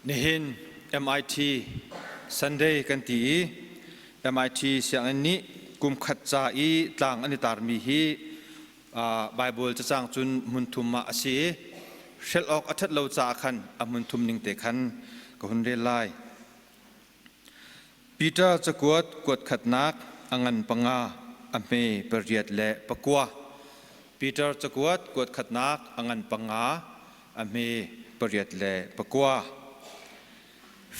Nihin MIT Sunday kan ti i MIT sianginn nih kumkhat ca i tlang an i tarmi hi Bible cacang cun hmunthum ah a si i hrelh awk a ṭhat lo caah khan a hmunthum ning te khan ka hun rel lai. Peter cakuat kuat khatnak a ngan panga a hme pariat le pakua. Peter cakuat kuat khatnak a ngan panga a hme pariat le pakua.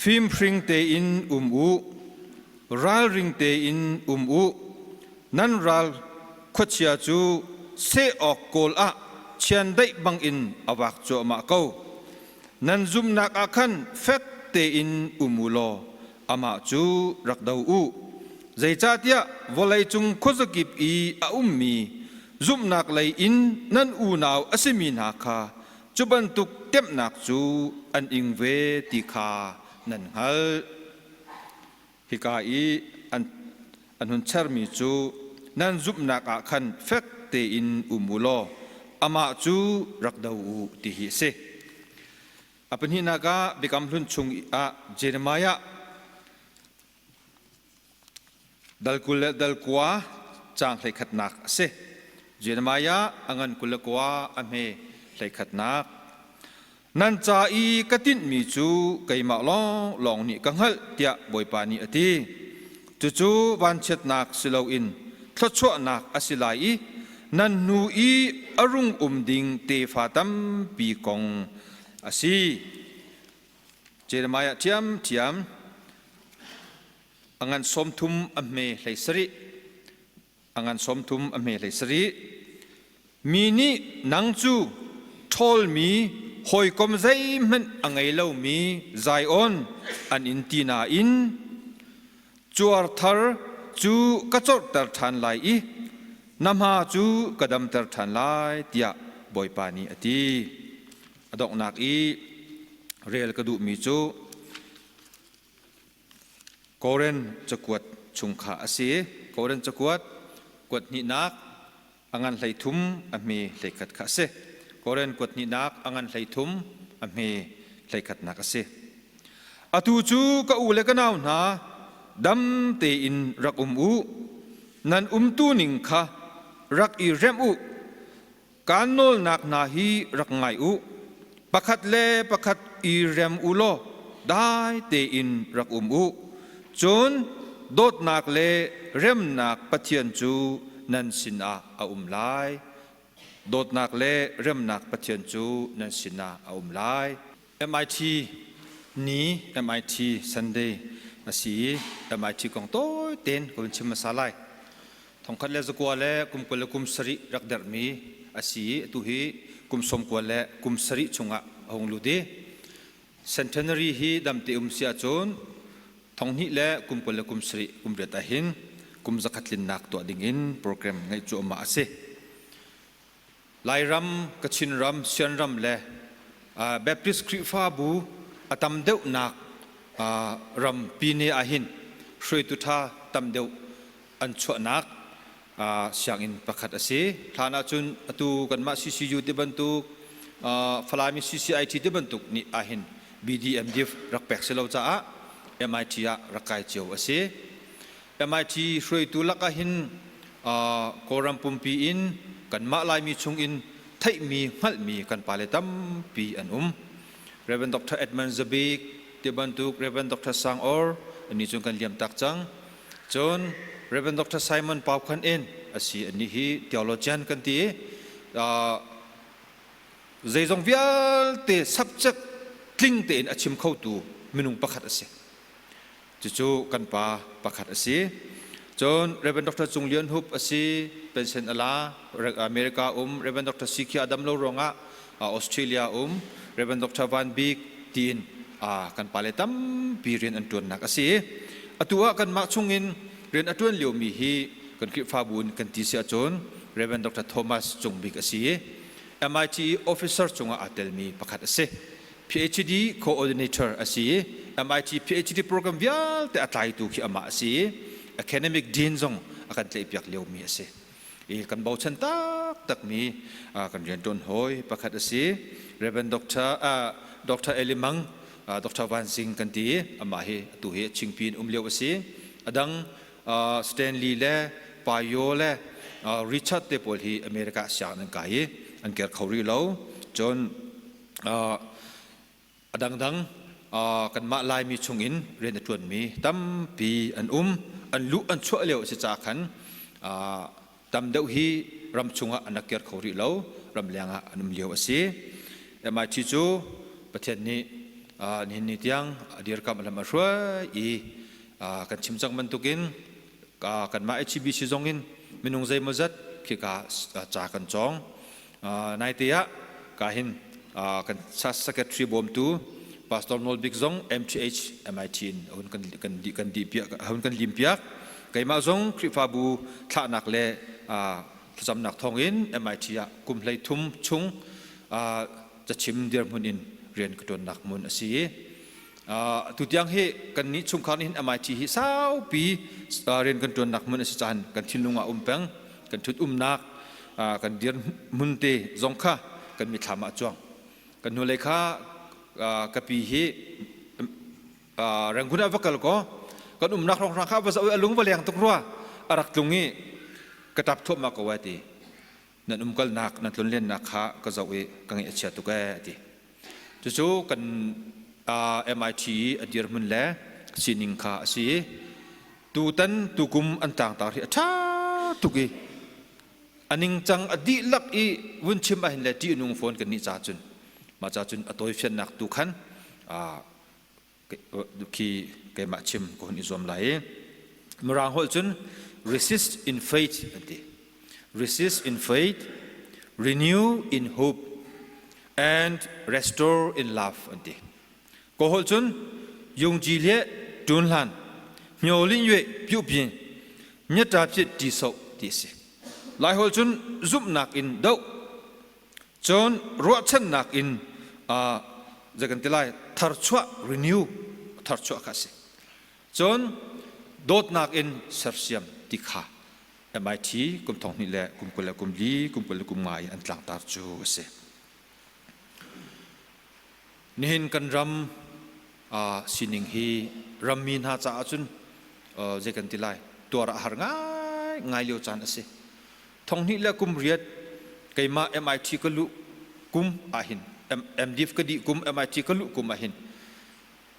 Fimhring tein um u, ralring tein um u, nan ral khuachia cu seh awk kawl ah chiandeih bangin a vak cuahmah ko. Nan zumhnak ah khan fek tein um u law amah cu rak do u. Zeicahtiah vawleicung khuazakip i a ummi zumhnak lei in nan unau a simi hna kha cu bantuk temhnak cu an ing ve ti kha nan hngalh. Hika i an, an hun chermi cu nan zumhnak ah khan fek tein um u law amah cu rak do u ti hi a si. A pahnihnak ah Biakam Hlun chung ah Jeremiah Dal 20 le dal kua caang 11nak a si. Jeremiah a ngan 29 a hme 11nak. Nan ca i ka tinhmi cu keimah lawnglawng nih ka hngalh tiah Bawipa nih a ti. Cucu vanchiatnak si loin thluachuahnak a si lai i nan hnu i a rung um ding tefa tampi kong a si. Jeremiah ṭhiamṭhiam a ngan 30 a hme 17 a ngan 30 a hme 17 mi nih nang cu ṭhawlmi hawikom zeihmanh a ngei lomi Zion an in ti nain cuar thar cu ka corhter ṭhan lai i na hma cu ka damter ṭhan lai tiah Bawipa nih a ti. A donghnak i rel ka duhmi cu Korin cakuat chung kha a si. Korin cakuat kuat hnihnak a ngan 33 a hme 11 kha a si. Korin kuat hnihnak a ngan 33 a hme 11nak a si. Atu cu ka u le ka nau hna, dam tein rak um u. Nan umtu ning kha rak i remh u. Kaan nawlnak hna hi rak ngai u. Pakhat le pakhat i rem u law dai tein rak um u. Cun dawtnak le remnak Pathian cu nan sinah a um lai. Dawtnak le remnak Pathian cu nan sinah a um lai. MIT ni MIT Sunday a si i MIT kong tawi tein ka vun chim hmasa lai. Thongkhat le zakua le kum 20 le kum sarih rak derhmi a si i atu hi kum 90 le kum sarih chungah a hung lut i centenary hi damte um si ahcun 2000 le kum 20 le kum sarih kum riat ahhin kum zakhat tlinnak tuah dingin program ngeih cuahmah a si. Lairam, Kachin ram, Sianram le Baptist Khrihfabu a tam deuhnak ram pine ahhin hruaitu ṭha tam deuh an chuahnak sianginn pakhat a si. Hlan ahcun atu kanmah CCU ti bantuk, Falami CCIT ti bantuk nih ahhin BDMDF rak pek si lo caah MIT ah rak kai cio a si. MIT hruaitu lak ahhin Kawlram pumpi in kanmah Laimi chungin theihmi hngalhmi kan pale tampi an um. Rev. Dr. Edmund Zabik ti bantuk Rev. Dr. Sang Or ani cun kan liam tak cang. Cun Rev. Dr. Simon Pau Khan In a si ani hi theologian kan ti i zeizong vialte subject tling tein a chim khotu minung pakhat a si. Cucu kan pa pakhat a si. Cun Rev. Dr. Cung Lian Hup a si, pension a la, America um, Rev. Dr. Sikhia dam lo ruangah Australia um, Rev. Dr. Van Bik tiin kan pale tampi rian an ṭuannak a si. Atu ah kanmah chungin rian a ṭuan liomi hi kan Khrihfabu in kan ti si ahcun Rev. Dr. Thomas Cung Bik a si. MIT officer cungah aa telmi pakhat a si. PhD coordinator a si i MIT PhD program vialte a tlaitu khi amah a si i academic dean zong a kan tlaihpiak liomi a si. I kan bochan taktakmi kan rianṭuan hawi pakhat a si. Reverend Dr. Dr. Eli Mang Dr. Van Sing kan ti i amah hi atu hi Chingpi in um lio a si. A dang Stanley le Payo le Richard te pawl hi America sianginn an kai i an ker kho rih lo. Cun a dangdang kanmah Laimi chungin rian a ṭuanmi tampi an um. An luh an chuah lio a si ca khan tam deuh hi ram chungah an rak kir kho rih lo. Ramleng ah an um lio a si. MIT cu Pathian nih nihin ni tiang a dirkamh a lam a hruai i kan chim cang bantukin kanmah HBC zong in minung zeimawzat khika ca kan cawng. Naite ah ka hin kan secretary bawmtu Pastor Nawl Bik zong MTH MIT in hun kan kan kan di piak hun kan lim piak. Keimah zong Khrihfabu thlahnak le thlacamnak thawngin MIT ah kum hlei thum chung cachim dirhmun in rian ka ṭuannak hmun a si. Tutiang hi kan nih chungkhar nih hin MIT hi saupi rian kan ṭuannak hmun a si caan kan thinlung ah um peng. Kan ṭhut umnak kan dirhmun te zong kha kan mithlam ah cuang. Kan hnulei kha ka pi hi Rangoon ah va kal kaw kan umnak hrawnghrang kha va zoh i a lung va leng tuk rua a rak tlung i ka ṭap thuahmah ko ai ti. Nan umkalnak nan tlonlennak kha ka zoh i ka ngaih a chia tuk ee a ti. Cucu kan MIT i a dirhmun le sining kha a si i tutan tukum an tlangtar hi a ṭha tuk i a ningcang a dihlak i vun chim ahhin le ṭih a nung fawn kan nih ca cun mah ca cun a tawifiannak tu khan khi keimah chim ka hun i zuam lai i Mirang holh cun resist in faith an ti resist in faith renew in hope and restore in love an ti ko holh cun yungji le tun hlan hmyo lin yue piu pin nyata phit ti so ti si lai holh cun zumhnak in do Cun ruahchannak in zei kan ti lai tharchuah renew tharchuah kha a si. Cun dawtnak in sersiam ti kha MIT kum thong hnih le kum 20 le kum li kum 20 le kum nga in an tlangtar cu a si. Nihin kan ram sining hi rammi hna caah cun zei kan ti lai tuar a har ngai ngai lio caan a si. Thonghnih le kum riat keimah MIT ka luh kum ahhin MDiv ka dih kum MIT ka luh kum ahhin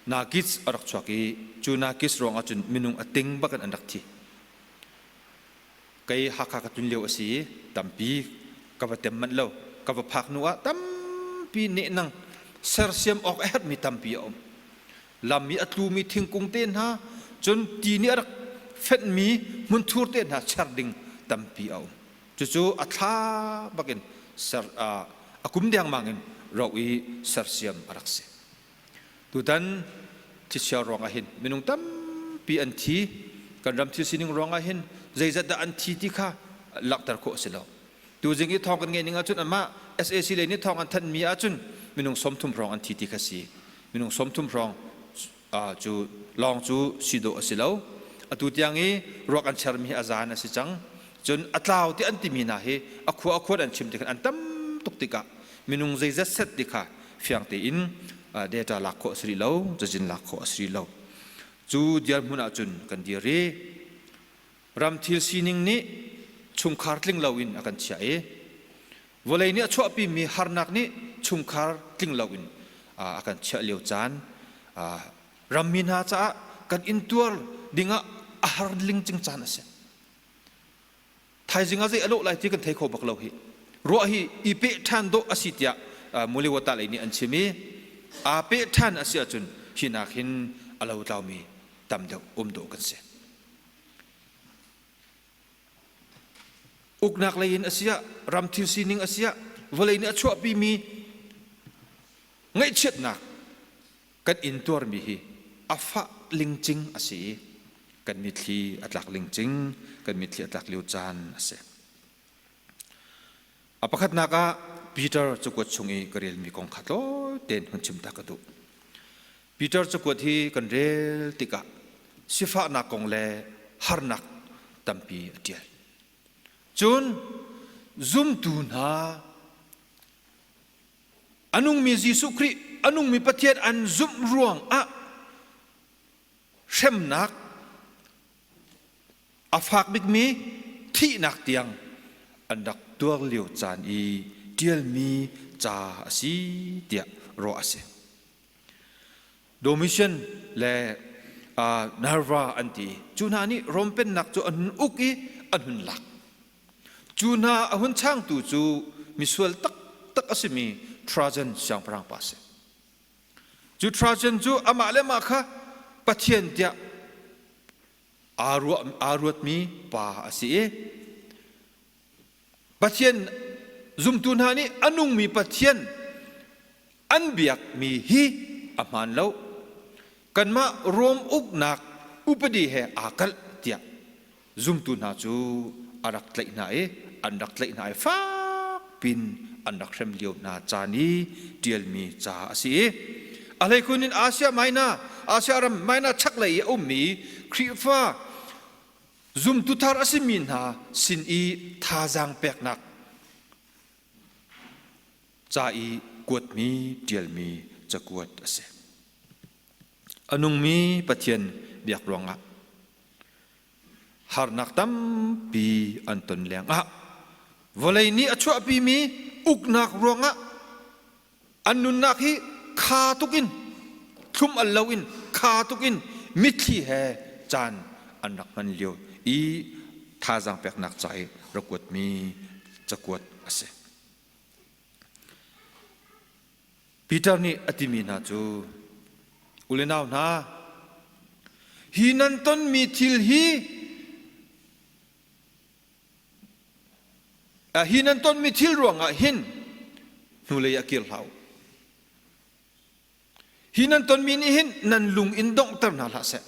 Nakis a rak chuak i cu Nakis ruang ahcun minung a ting bak in an rak thi. Kei Hakha ka tlun lio a si i tampi ka va tem manh lo. Ka va phak hnu ah tampi nehnang sersiam awk a herhmi tampi a um. Lam i a tlumi thingkung te hna, cun ti nih a rak fenhmi hmunthur te hna cher ding tampi a um. Cucu a thla bakin ser a kum dengmang in ro i sersiam a rak si. Tutan thlichia ruangah hin minung tampi an thi. Kan ram thil sining ruangah hin zeizat dah an thi ti kha langhter khawh a si lo. Tuzing i thawng kan ngeih ning ahcun amah SAC lei nih thawng an thanhmi ahcun minung 30 hrawng an thi ti kha si. Minung 30 hrawng cu lawng cu si dawh a si lo. Atu tiang i ruak an chermi hi a zan a si cang. Cun a tlau ti an timi hna hi a khua a khuat an chim tikhan an tam tuk tikah minung zeizat set ti kha fiang tein data lak khawh a si rih lo, cazin lak khawh a si rih lo. Cu dirhmun ahcun kan dir i Ram thil sining nih chungkhar tling loin a kan chiah i vawlei nih a chuahpimi harnak nih chungkhar tling loin a kan chiah lio caan rammi hna caah kan intuar dingah a har lingcing caan a si. Thaizing ah zei a lawh lai ti kan thei kho bak lo hi. Ruah hi i peh ṭhan dawh a si tiah Muliwata lei nih an chim i aa peh ṭhan a si ahcun hi nak hin a lotlaumi tam deuh um dawh kan si. Uknak lei in a siah, ram thil sining a siah, vawlei nih a chuahpimi ngaihchiatnak kan intuarmi hi a fah lingcing a si i kan mitthli a tlak lingcing, kan mitthli a tlak lio caan a si. A pakhatnak ah Peter cakuat chung i ka relmi kong kha tlawi tein hun chim ta ka duh. Peter cakuat hi kan rel tikah sifahnak kong le harnak tampi a ṭial. Cun zumtu hna a nungmi Jesuh Khrih a nungmi Pathian an zumh ruangah hremnak a fak bikmi thihnak tiang an rak tuar lio caan i ṭialmi ca a si tiah ruah a si. Domitian le Nerva an ti. Cu hna nih Rom pennak cu an hun uk i an hun lak. Cu hna a hun changtu cu misual taktak a simi Trajan siangpahrang pa a si. Cu Trajan cu amah le mah kha Pathian tiah aa ruatmi pa a si i Pathian zumtu hna nih a nungmi Pathian an biakmi hi a hmaan lo. Kanmah Rom uknak upadi he aa kalh tiah zumtu hna cu a rak tlaih hna i an rak tlaih hna i fak pin an rak hrem lio hna caan i ṭialmi ca a si i a hleikhun in Asia Minor Asia ram Minor chaklei i a ummi Khrihfa zumtu thar a simi hna sin i thazaang peknak ca i kuatmi ṭialmi cakuat a si. A nungmi Pathian biak ruangah harnak tampi an ton lengah vawlei nih a chuahpimi uknak ruangah an nunnak hi kha tuk in thlum al loin kha tuk in mitthli he caan an rak hman lio i thazaang peknak ca i rak kuatmi cakuat a si. Peter nih a timi hna cu u le nau hna hi nan tonmi thil hi hi nan tonmi thil ruangah hin hnulei ah kir hlah u. Hi nan tonmi nih hin nan lung in donghter hna hlah seh.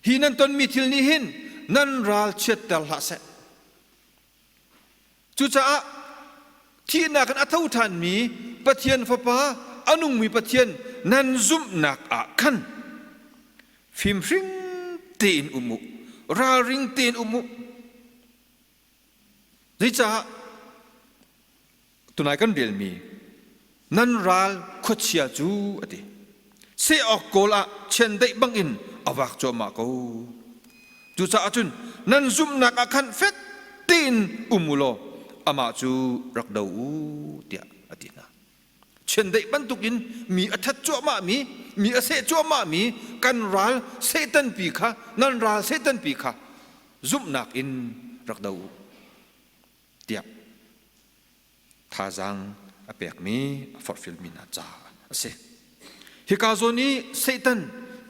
Hi nan tonmi thil nih hin nan ral chiatter hlah seh. Cucaah thihnak in a tho ṭhanmi Pathian Fapa, a nungmi Pathian nan zumhnak ah khan fimhring tein um u, ralring tein um u. Zeicah Tunai kan relmi nan ral khuachia cu a ti. Seh awk kawl ah chiandeih bangin a vak cuahmah ko. Cucaah cun nan zumhnak ah khan fek tein um u law amah cu rak do u tiah a ti hna. Chiandeih bantukin mi a that cuahmahmi, mi a seh cuahmahmi kan ral Satan pi kha, nan ral Satan pi kha zumhnak in rak do u tiah thazaang a pekmi a forhfialmi hna ca a si. Hika zawn i Satan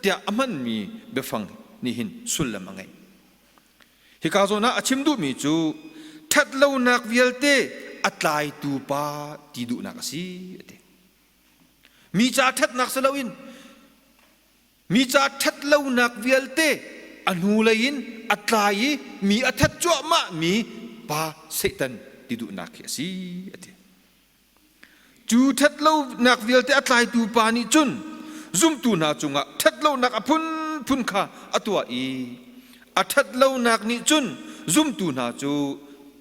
tiah a hmanmi biafang nih hin sullam a ngeih. Hika zawn ah a chim duhmi cu ṭhatlonak vialte a tlaitu pa ti duhnak a si a ti. Mi ca ṭhatnak si loin Mi ca ṭhatlonak vialte a hnulei in a tlai i mi a that cuahmahmi pa Satan ti duhnak khi a si a ti. Cu ṭhatlonak vialte a tlaitu pa nih cun zumtu hna cungah ṭhatlonak a phunphun kha a tuah i a ṭhatlonak nih cun zumtu hna cu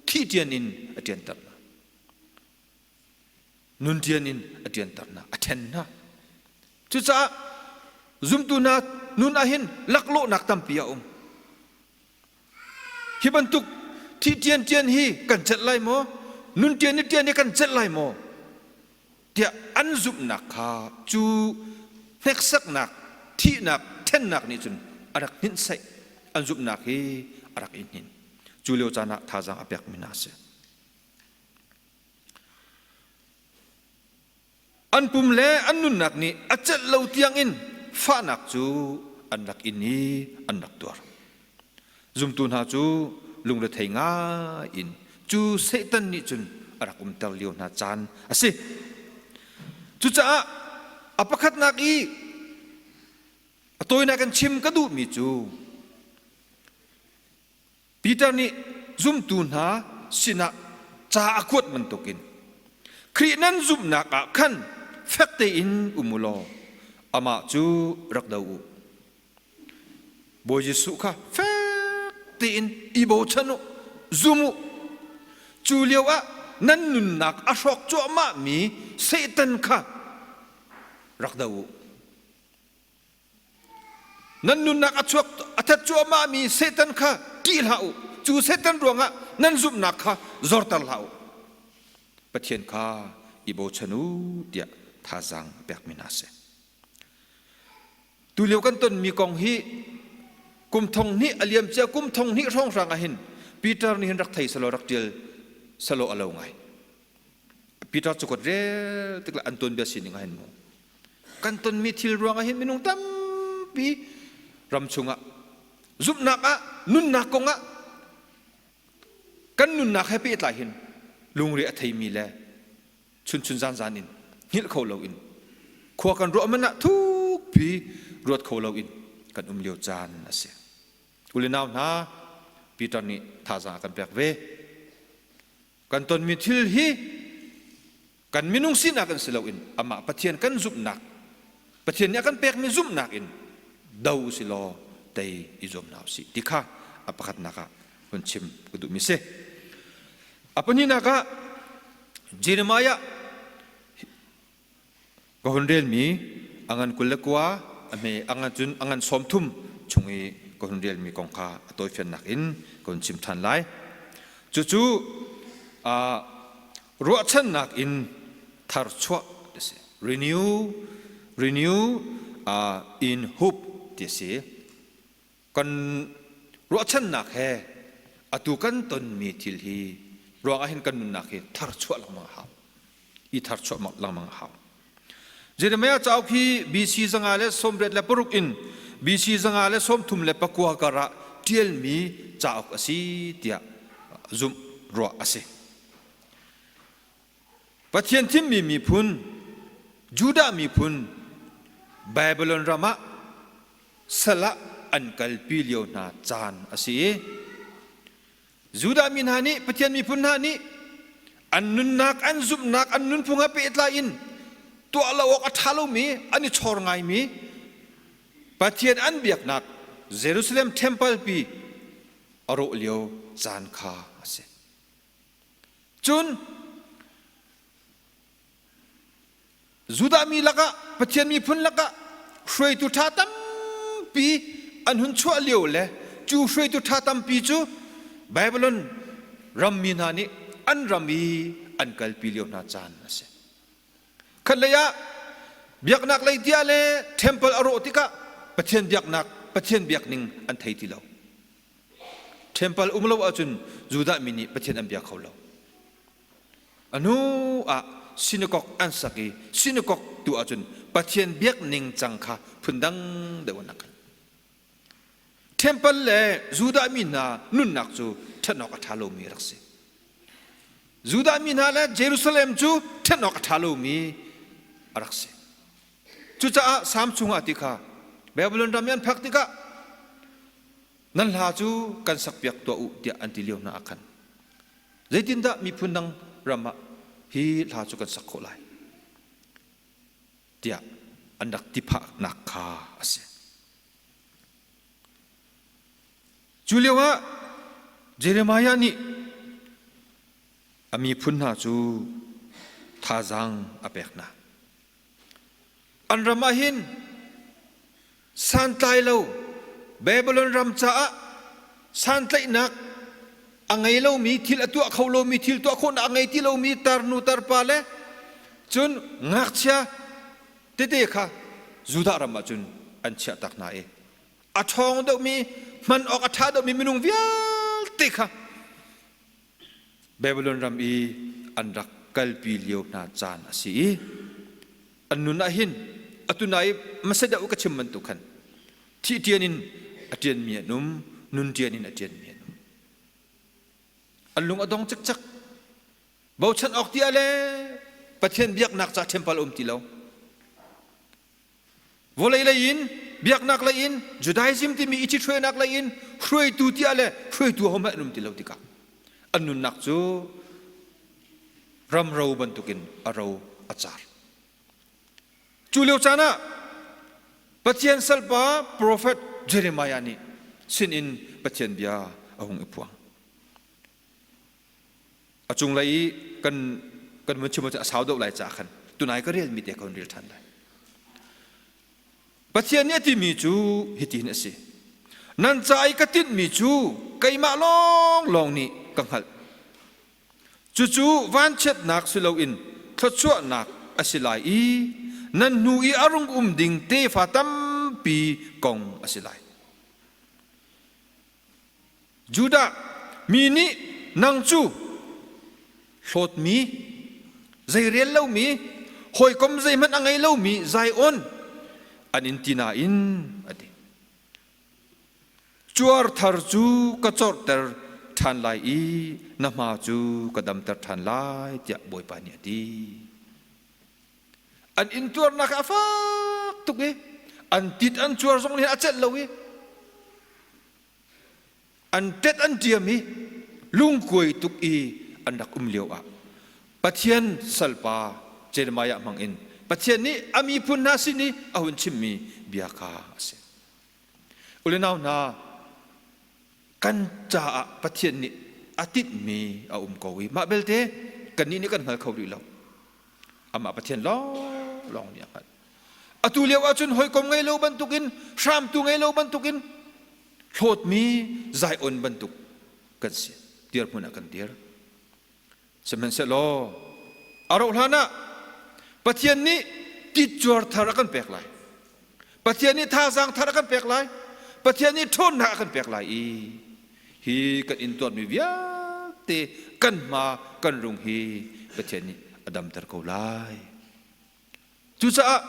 thih ṭian in a ṭianter hna. Nun ṭian in a ṭianter hna, a ṭhen hna. Cucaah zumtu hna nun ahhin laklawhnak tampi a um. Hi bantuk thi ṭian ṭian hi kan celh lai maw? Nun ṭian i ṭian hi kan celh lai maw? Tiah an zumhnak kha cu hneksaknak, thihnak, ṭhennak nih cun a rak hninhsaih. An zumhnak hi a rak i hnin. Cu lio caan ah thazaang a pekmi hna a si. An pum le an nunnak nih a celh lo tiangin fahnak cu an rak in i an rak tuar. Zumtu hna cu lungrethei ngai in cu Satan nih cun a rak umter lio hna caan a si. Cucaah a pakhatnak i a tawinak in chim ka duhmi cu Peter nih zumtu hna sinah ca a kuat bantukin Khrih nan zumhnak ah khan fek tein um u law amah cu rak do u. Bawi Jesuh kha fek tein i bochan u, zum u. Cu lioah nan nunnak a hrawk cuahmahmi Satan kha rak do u. Nan nunnak a chuak a that cuahmahmi Satan kha ṭih hlah u. Cu Satan ruangah nan zumhnak kha zorter hlah u. Pathian kha i bochan u tiah thazaang a pekmi hna a si. Tulio kan tonmi kong hi kum thong hnih a liam cia kum thong hnih hrawnghrang ah hin Peter nih hin rak thei selaw rak ṭial selaw a lo ngai. Peter cakuat rel tik le an tuanbia sining ah hin mu kan tonmi thil ruangah hin minung tampi ram chungah zumhnak ah nunnak kongah kan nunnak he pehtlai hin lungre a theimi le chunchun zanzan in hngilh kho loin khua kan ruah man ah thukpi ruat kho loin kan um lio caan a si. U le nau hna Peter nih thazaang a kan pek ve. Kan tonmi thil hi kan minung sinak in si loin amah Pathian kan zumhnak Pathian nih a kan pekmi zumhnak in do si law tei i zuam hna usih ti kha a pakhatnak ah hun chim ka duhmi si. A pahnihnak ah Jeremiah Ka hun relmi a ngan 29 a hme a ngan cun a ngan 30 chung i ka hun relmi kong kha a tawifiannak in ka hun chim ṭhan lai. Cucu ruahchannak in tharchuah ti si. Renew, renew in hope ti a si. Kan ruahchannak he atu kan tonmi thil hi ruangah hin kan nunnak hi tharchuah lengmang a hau. I tharchuah lengmang a hau. Jeremiah cauk hi BC 186 in BC 139 kar ah ṭialmi cauk a si tiah zumh ruah a si. Pathian thimmi miphun, Judah miphun Babylon ram ah sal ah an kalpi lio hna caan a si i Judah mi hna nih Pathian miphun hna nih an nunnak, an zumhnak, an nunphung he pehtlai in tuah lo awk a ṭha lomi, an i chawr ngaimi Pathian an biaknak Jerusalem temple pi a rawh lio caan kha a si. Cun Judah mi lakah Pathian miphun lakah hruaitu ṭha tampi an hun chuah lio le cu hruaitu ṭha tampi cu Babylon rammi hna nih an ram i an kalpi lio hna caan a si. Khatlei ah biaknak lei tiah le temple a rawh tikah Pathian biaknak Pathian biakning an thei ti lo. Temple um lo ahcun Judah mi nih Pathian an bia kho lo. A hnu ah synagogue an sak i synagogue tu ahcun Pathian biak ning cang kha phundang deuh an rak Temple le Judah mi hna nunnak cu ṭhen awk a ṭha lomi a rak si. Judah mi hna le Jerusalem cu ṭhen awk a ṭha lomi a rak si. Cucaah Salm chungah ti kha Babylon ram i an phak tikah nan hla cu kan sakpiak tuah u tiah an ti lio hna ah khan zeitindah miphun dang ram ah hi hla cu kan sak khawh lai tiah an rak ti phahnak kha a si. Cu lioah Jeremiah nih a miphun hna cu thazaang a pek hna. An ram ah hin santlai lo Babylon ram caah santlaihnak a ngei lomi thil a tuah kho lomi thil tuah khawhnak a ngei ti lomi tarnu tarpa le cun ngakchia tete kha Judah ram ah cun an chiahtak hna i a ṭhawng deuhmi hman awk a ṭha deuhmi minung vialte kha Babylon ram i an rak kalpi lio hna caan a si i an nun ah hin atu nai hmasa deuh ka chim bantuk khan thih ṭian in a ṭianmi an um nun ṭian in a ṭianmi an um an lung a dong cikcak bochan awk tiah le Pathian biaknak ca temple um ti lo Vawlei lei in, biaknak lei in, Judaism timi i ṭhithruainak lei in hruaitu tiah le hruaitu hohmanh an um ti lo tikah an nunnak cu ramro bantukin a ro a car. Cu lio caan ah Pathian salpa profet Jeremiah nih sinin Pathian bia a hung i phuang. A cunglei i kan kan vun chim ahcun a sau deuh lai caah khan tunai ka relmi te ka hun rel ṭhan lai. Pathian nih a timi cu hitin a si. Nan ca i ka tinhmi cu keimah lawnglawng nih ka hngalh. Cucu vanchiatnak si loin thluachuahnak a si lai i nan hnu i a rung um ding tefa tampi kong a si lai. Judah mi nih nang cu hlawtmi, zeirel lomi, hawikom zeihmanh a ngei lomi Zion an in ti nain a ti. Cuar thar cu ka corhter ṭhan lai i na hma cu ka damter ṭhan lai tiah Bawipa nih a ti. An intuarnak a fak tuk i an tit an cuar zong nih a celh lo i an ṭet an ṭiam i lungkuai tuk i an rak um lio ah Pathian salpa Jeremiah hmang in Pathian nih a miphun hna sin i a hun chimmi bia kha a si. Ulenau hna, kan caah Pathian nih a tinhmi a um ko i mah belte kannih nih kan hngal kho rih lo. Amah Pathian lawnglawng nih a hngalh. Atu lio ahcun hawikom ngei lo bantukin, hramtu ngei lo bantukin, hlawtmi Zion bantuk kan si. Dirhmun ah kan dir. Sihmanhsehlaw a rauh hlan ah Pathian nih titcuar thar a kan pek lai. Pathian nih thazaang thar a kan pek lai. Pathian nih ṭhawnnak a kan pek lai i hi kan intuarmi vialte kan hma kan rung hi Pathian nih a damter ko lai. Cucaah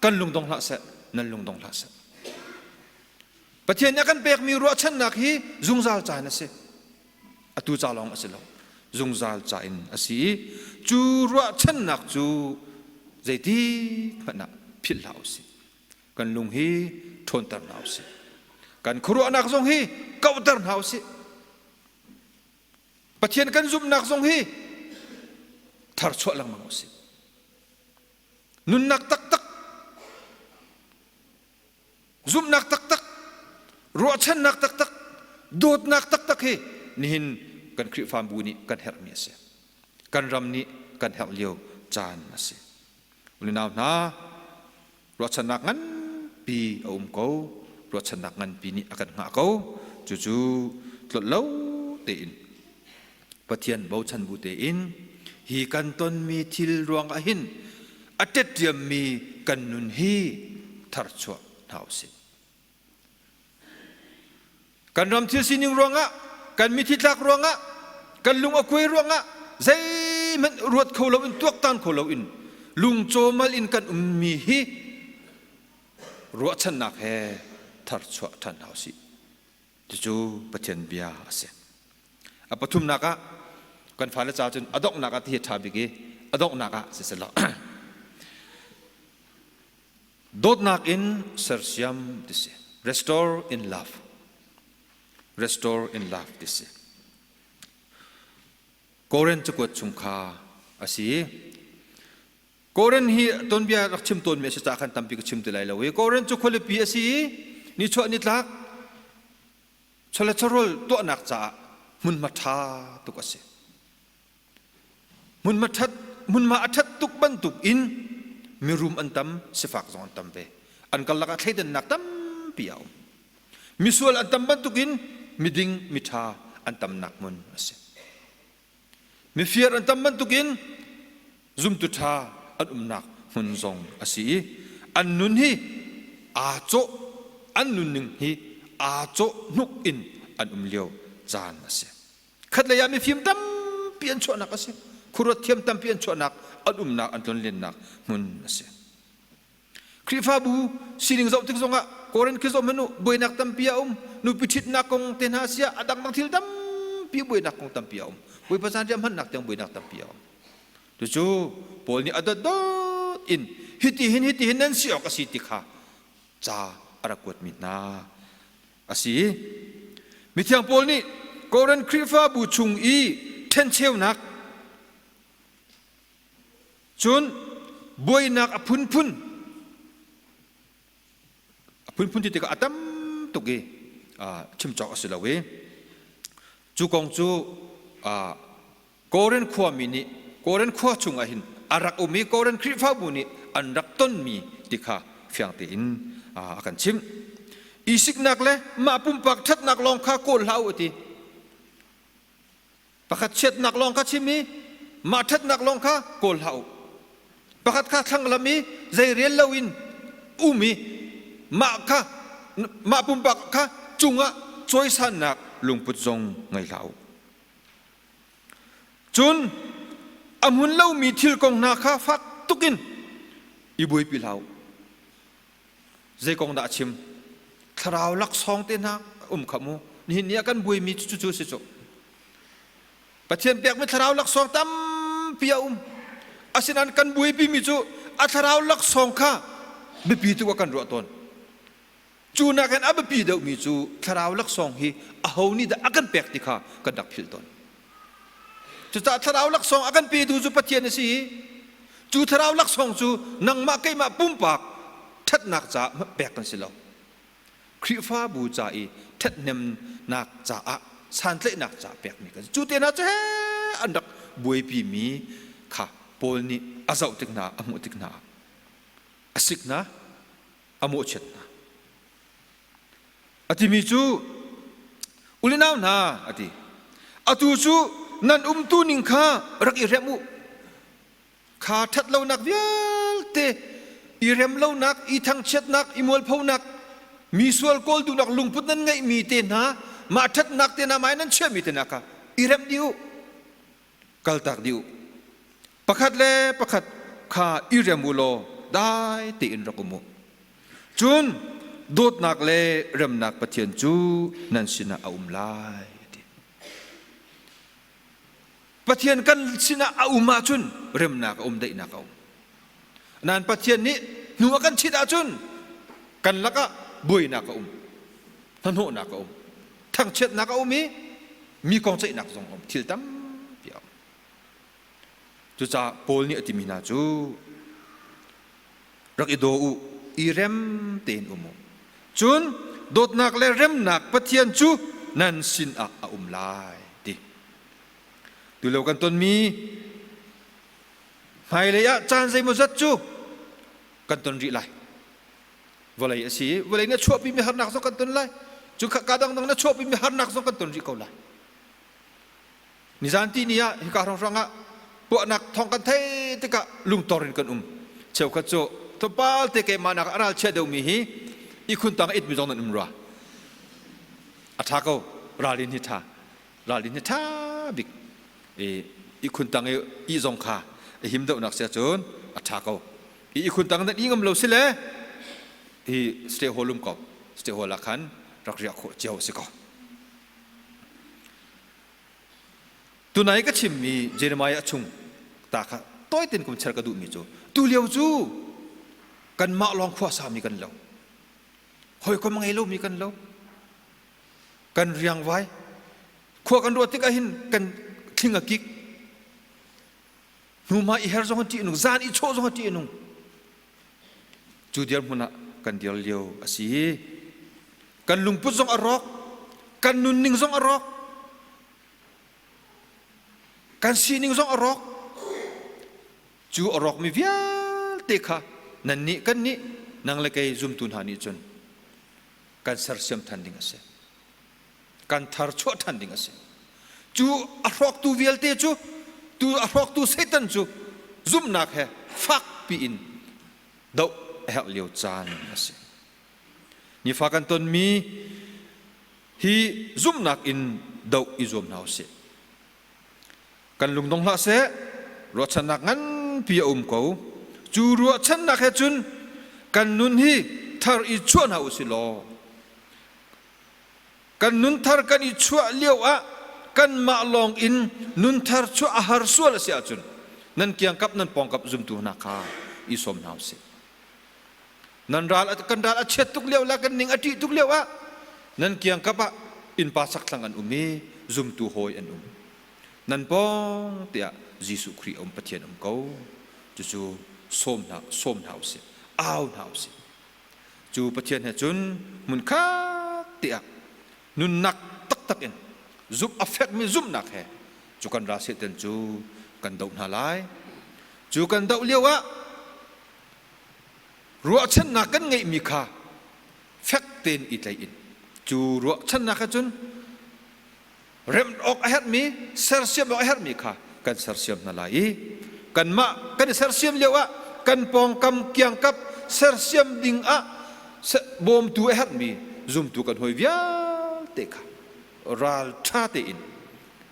kan lungdong hlah seh, nan lungdong hlah seh. Pathian nih a kan pekmi ruahchannak hi zungzal ca in a si. Atu ca lawng a si lo. Zungzal ca in a si i cu ruahchannak cu zeitik hmanh ah philh hlah u sih. Kan lung hi ṭhawnter hna u sih. Kan khuaruahnak zong hi kauhter hna u sih. Pathian kan zumhnak zong hi tharchuah lengmang u sih. Nunnak taktak, zumhnak taktak, ruahchannak taktak, dawtnak taktak hi nihin kan Khrihfabu nih kan herhmi a si. Kan ram nih kan herh lio caan a si. Unau hna, ruahchannak nganpi a um ko ruahchannak nganpi nih a kan hngah ko cucu tlolh lo tein Pathian bochan bu tein hi kan tonmi thil ruangah hin a ṭetṭiammi kan nun hi tharchuah hna usih Kan ram thil sining ruangah, kan mithi tlak ruangah, kan lung a kuai ruangah zeihmanh ruat kho loin tuaktan kho loin lungcawmal in kan ummi hi ruahchannak he tharchuah ṭhan hna usih. Cucu Pathian bia a si. A pathumnak ah kan fale ca cun a donghnak ah ti hi ṭha bik i a donghnak ah siselaw Dawtnak in sersiam ti si. Restore in love. Restore in love ti si. Korin cakuat chung kha a si. Korin hi tonbia rak chim tawnmi a si caah khan tampi ka chim ti lai lo i Korin cu khualipi a si i nichuah nitlak chawlet tuahnak caah hmunhma ṭha tuk a si. Hmunhma ṭhat hmunhma a ṭhat tuk bantuk in mirum an tam, sifak zong an tam ve. An karlak ah thleidannak tampi a um. Misual an tam bantuk in miding, miṭha an tamnak hmun a si. Mifir an tam bantuk in zumtu ṭha an umnak hmun zong a si i an nun hi aa cawh an nunning hi aa cawh hnuk in an um lio caan a si. Khatlei ah mifim tampi an chuahnak a si. Khuaruat thiam tampi an chuahnak, an umnak, an tlonlennak hmun a si. Khrihfabu sining zoh tik zongah Korin khi zoh hmanh u, buainak tampi a um. Nupi ṭhitnak kong te hna siah a dangdang thil tampi buainak kong tampi a um. Bawipa zanriah hmannak tiang buainak tampi a um. Cucu Paul nih a dotdot in hitihin hitihin nan si awk a si ti kha ca a rak kuatmi hna a si. Mithiang Paul nih Korin Khrihfabu chung i ṭhencheunak cun buainak a phunphun a phunphun ti tikah a tam tuk i chim cawk a si lo i cu kong cu Korin khuami nih Korin khua chungah hin a rak um i Korin Khrihfabu nih an rak tonmi ti kha fiang tein a kan chimh. I siknak le mah pumpak ṭhatnak lawng kha kawl hlah u a ti. Pakhat chiatnak lawng kha chim i mah ṭhatnak lawng kha kawl hlah u. Pakhat kha thlanglam i zei rel loin um i mah kha mah pumpak kha cungah cawisannak lungput zong ngei hlah u. Cun a hmun lomi thil kong hna kha fak tukin i buaipi hlah u. Zei kong dah a chim? Thlarau laksawng te hna um kha mu. Nihin ni ah kan buaimi cu cucu si cu. Pathian pekmi thlarau laksawng tampi a um. Asinain kan buaipimi cu a thlarau laksawng kha biapi tuk ah kan ruah tawn. Cu nakin a biapi deuhmi cu thlarau laksawng hi aho nih dah a kan pek ti kha kan rak philh tawn. Cucaah thlarau laksawng a kan petu cu Pathian a si i cu thlarau laksawng cu nangmah keimah pumpak ṭhatnak caah pek kan si lo. Khrihfabu ca i ṭhathnemnak caah santlaihnak caah pekmi kan si. Cu te hna cu he an rak buaipimi kha Paul nih a zoh tik hna, a hmuh tik hna ah a sik hna, a mawhchiat hna. A timi cu ulinau hna a ti. Atu cu nan umtu ning kha rak i remh u. Kha ṭhatlonak vialte i remlonak, i thangchiatnak, i mualphonak, mi sual kawl duhnak lungput nan ngeihmi te hna, mah ṭhatnak te hna mai nan chiahmi te hna kha i remh dih u. Kaltak dih u. Pakhat le pakhat kha i rem u law dai tein rak um u. Cun dawtnak le remnak Pathian cu nan sinah a um lai a ti. Pathian kan sinah a um ahcun remnak a um, daihnak a um. Nain Pathian nih hnu a kan chit ahcun kan lakah buainak a um, hnahnawhnak a um, thangchiatnak a um i mi kong ceihnak zong a um, thil tampi a um. Cucaah Paul nih a timi hna cu rak i daw u, i rem tein um u. Cun dawtnak le remnak Pathian cu nan sinah a um lai ti. Tulio kan tonmi hmailei ah caan zeimawzat cu kan ton rih lai. Vawlei a si i vawlei nih a chuahpimi harnak zong kan ton lai. Cu ka dangdang na chuahpimi harnak zong kan ton rih ko lai. Nizan ti ni ah hika hrawnghrang ah puahnak thawng kan theih tikah lungtor in kan um. Cheukhat cu tlawmpal te keimah nak a ralchia deuhmi hi ihkhun tang a itmi zong nan um rua. A ṭha ko. Ralrin hi ṭha. Ralrin hi ṭha bik. I ihkhun tang i ih zong kha a him deuhnak si ahcun a ṭha ko. I ihkhun tang nan ih ngam lo si le hi stay hall um ko. Stay hall ah khan rak riah khawh cio a si ko. Tunai ka chimmi Jeremiah chung ta kha tawitein kum cher ka duhmi cu tulio cu kanmah lawng khua sami kan lo. Hawikom ngei lomi kan lo. Kan riangvai. Khua kan ruah tikah hin kan thling a kik. Hnuhma i her zong a ṭih a nung, zan i chawh zong a ṭih a nung. Cu dirhmun ah kan dir lio a si. Kan lungput zong a rawk, kan nunning zong a rawk, kan sining zong a rawk. Cu a rawkmi vialte kha nannih kannih nang le kei zumtu hna nih cun kan sersiam than ding a si. Kan tharchuah ṭhan ding a si. Cu a hrawktu vialte cu tu a hrawktu Satan cu zumhnak he fakpi in doh a herh lio caan a si. Nifa kan tonmi hi zumhnak in doh i zuam hna usih. Kan lungdong hlah seh, ruahchannak nganpi a um ko. Cu ruahchannak he cun kan nun hi thar i chuah hna usih law kan nunthar kan i chuah lio ah kanmah lawng in nunthar chuah a har sual a si ahcun nan kiangkap nan pawngkap zumtu hna kha i sawm hna usih. Nan ral kan ral a chiat tuk lio le kan ning a ṭih tuk lio ah nan kiangkap ah innpa sakthlang an um i zumtu hawi an um. Nan pawng tiah Jesuh Khrih a um Pathian um ko. Cucu sawm hna sawm hna usih. Au hna usih. Cu Pathian he cun hmunkhat te ah nunnak taktak in zumh a fekmi zumhnak he cu kan ral Satan cu kan doh hna lai. Cu kan doh lio ah Ruahchannak kan ngeihmi kha fek tein i tlaih in cu ruahchannak ah cun remh awk a herhmi, sersiam awk a herhmi kha kan sersiam hna lai i kanmah kan i sersiam lio ah kan pawngkam kiangkap sersiam ding ah bawmtu a herhmi zumtu kan hawi vialte kha ralṭha tein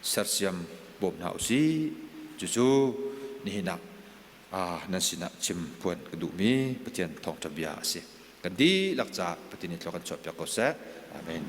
sersiam bawm hna usih. Cucu nihin ah nan sinah chim phuan ka duhmi Pathian thawngṭha bia a si. Kan dihlak caah Pathian nih thlua kan chuahpiak ko seh. Amen.